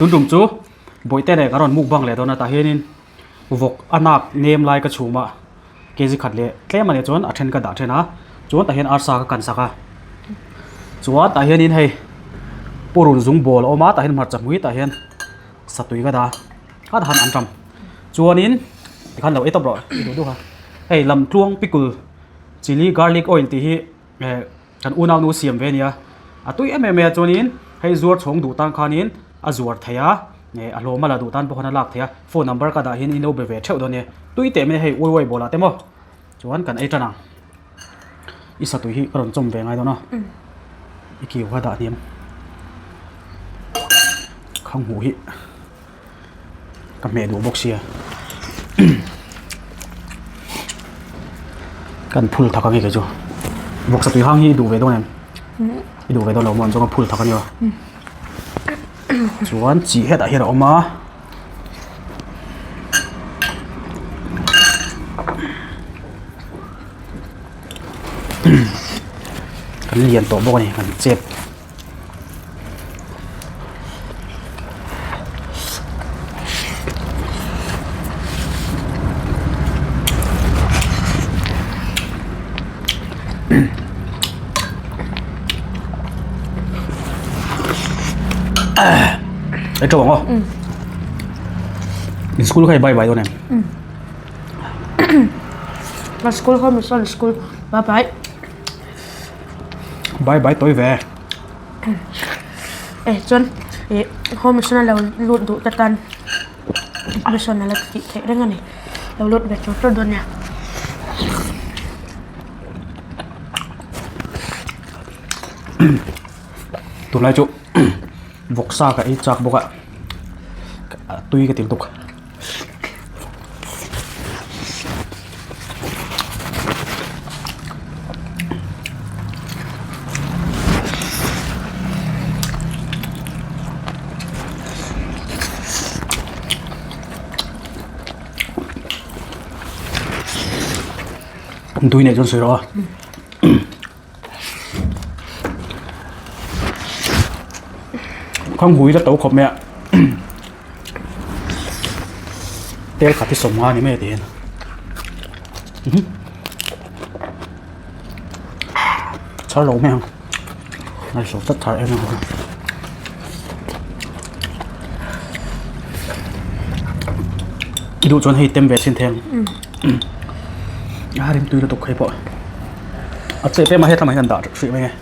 Tun tum chu bawihte leh ka rawn mukbang leh dawn a tah hianin vawk a nak nem lai ka chhum a kg khat leh tlem a nih chuan a then ka dah then a chuan tah hian arsa ka kan sak a chuan tah hianin hei purun zung bawl a awm a tah hian hmarcha hmui tah hian satui ka dah a kha tah khan an tam chuanin tikhan lo ei tawp rawh i duh duh a hei lamtluang pickle chilli garlic oil tih hi eh. Kan unau nu siam ve a nia, a tui em em mai a chuanin hei zuar chhawng duh tan khanin a zuar thei a, eh a hlawm a la duh tan pawh khan a lak thei a, phone number ka dah hian in lo be ve theuh dawn nia, tui teh mai a hei uai uai bawlah te maw chuan kan ei tan ang, i satui hi ka rawn chawm ve ngai dawn a, i kiu kha dah hniam khang hmuh hi. Ka hmeh duh bawk sia kan phul thak ange kei chu vawksa tui hang hi i duh ve dawn em i duh ve dawn lo maw an zawng a phul thak ania chuan chi hetah hian a awm a kan lian tawh bawk a ni kan chep. Ei teuh ang aw. In school kha i bye bye dawn em? Ka school kha mission school bye bye. Bye bye tawi ve. Eh chuan eh home mission a lo lut duh te tan mission a la tih theih reng a ni. Lo lut ve tur tur dawn nia. Tunlai chu vawksa ka ei chak bawk a tui ka ti lutuk. Tui nei chuan sawi rawh a. Khang hui la to khawp mai a. Tel khat hi sawmnga ni mai a tiin. Chhar lo mai ang. Nai so tlat thar em em. I duh chuan hei tem ve chhin theng. A rim tui lutuk hei pawh. A che pem a hetlamah hian an dah hrih mai nge.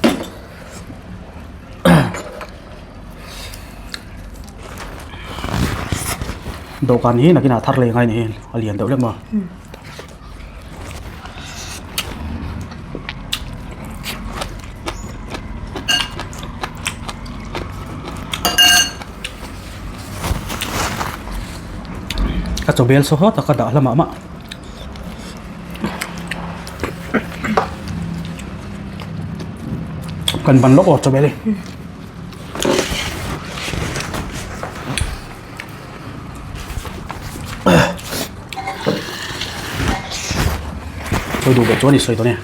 Dawhkan hi nakinah thar leh ngai ni hi a lian deuh hlek maw. Ka chaw bel saw hawt a ka dah hla mah mah. Kan ban lawk aw chaw bel hi. Sawi duh beh chuan i sawi dawn e.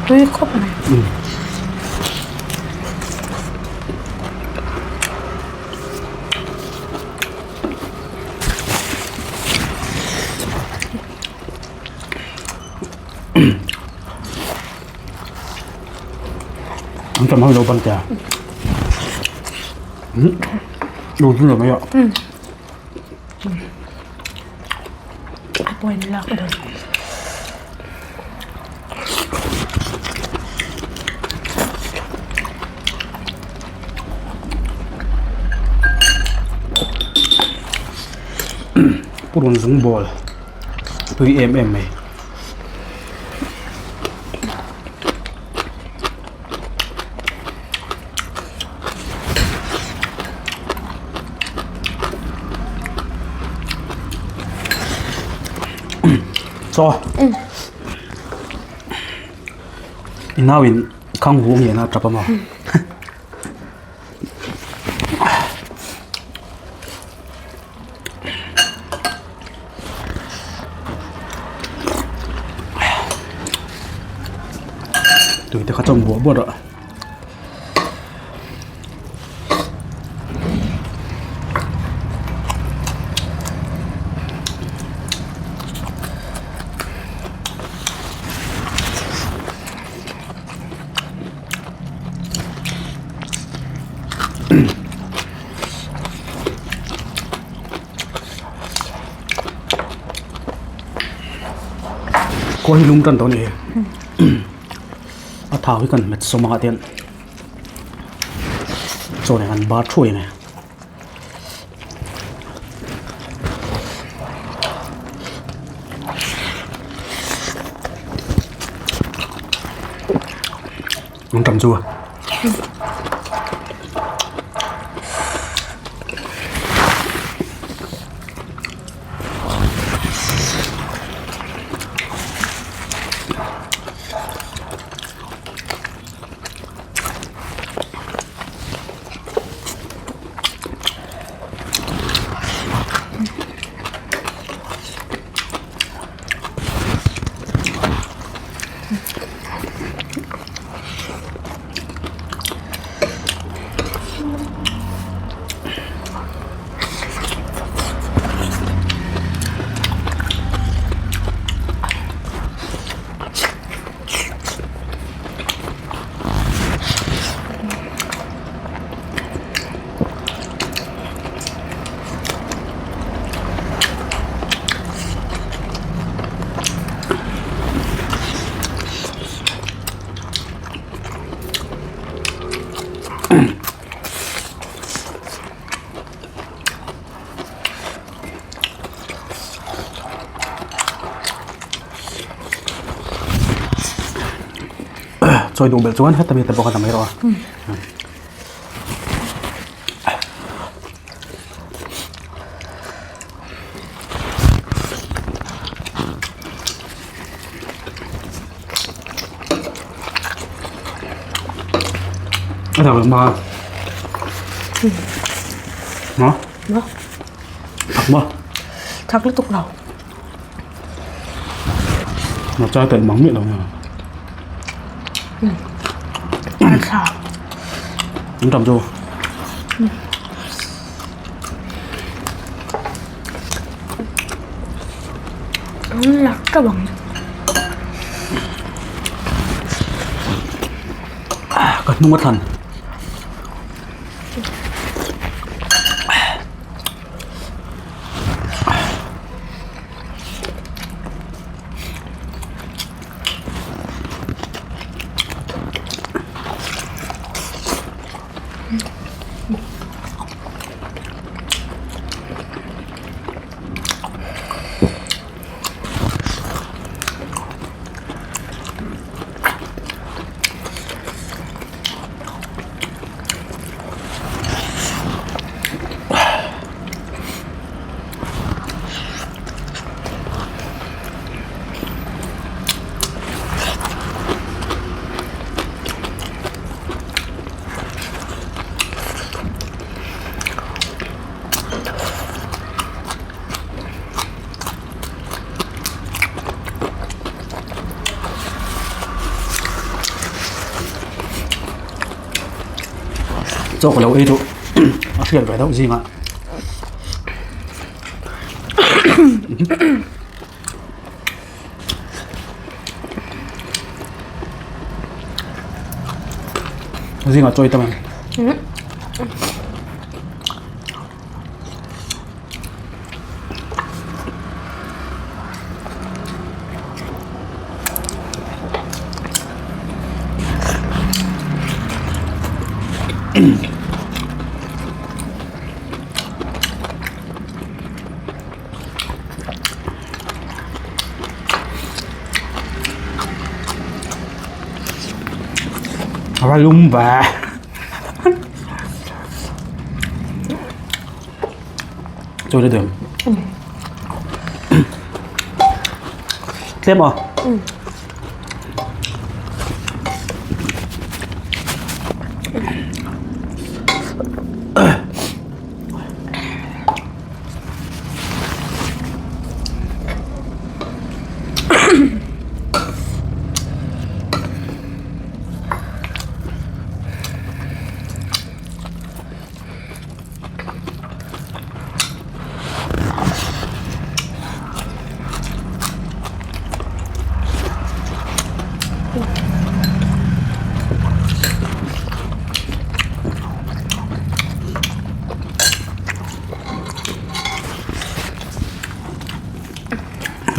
Tui khawp mai. An tam ho lo ban tia. Lu chu lo mai a. A pawhin lak dawn. Purun zung bawl tui em em mai. Chaw. I nau in. Khang hu nge na tap ama. Tui te kha chawm buah buah rawh. Khua hi lum tan tawh a ni hi a thau hi kan hmet sawm ang ah te hian chaw nen an bar thuai a ni. An tam chu a. Chawi duh belh chuan heta mi te pawh kha ta mai rawh a. A dang ma. Ma? Ma? Thak ma? Thak lutuk lo. Nó chai tận mắng miệng đâu nhỉ? Thak. Nó trầm vô. Lạc các bạn. Ka hnung a thlan. Chaw ka lo ei duh a hriat ve deuh zingah. Zingah chaw ei tam em? A va lum ve. Chawi la deuh. Tlem aw.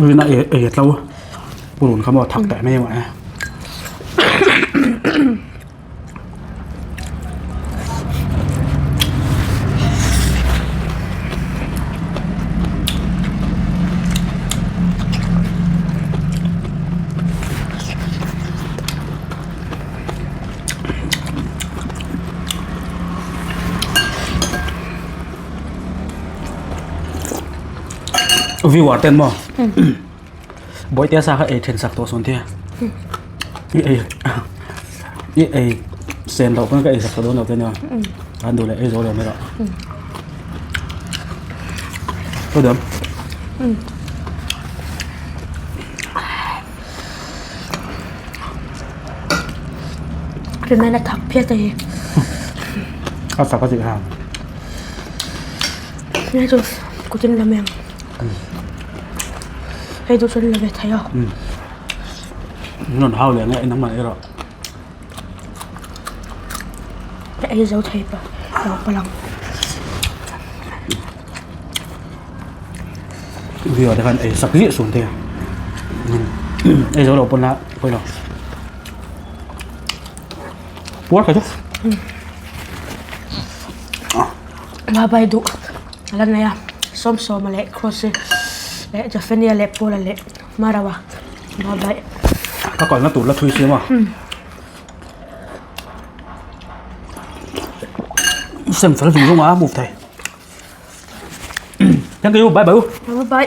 Rina ei ei a tlo purun kha maw thak teh mai ang eh. Viewer ten maw Bawihtea sa kha ei then sak tawh sawn thia i ei i ei sen loh pawn ka ei sak tawh dawn lo te nia an duh leh ei zo lo mai rawh Pu Dam. Remain a thak phiat a hi. A sak a tih kha. Hei chu kutin la mai ang. Hei chu chuan la ve thei a. Rawn hau leh nge nangmah erawh. Ka ei zo thei pa lo palang. Video te khan ei sak ziah suan te. Ei zo lo pawn la pawi lo. Puar kha chu. Babai duh a la nei a Sawmsawma leh Kross-i leh Japhenia leh Paula leh Marawa Babai. Ka kalna tur la thui siam a. Sem fel zung zung a move thei. Thank you bye bye. Bye bye.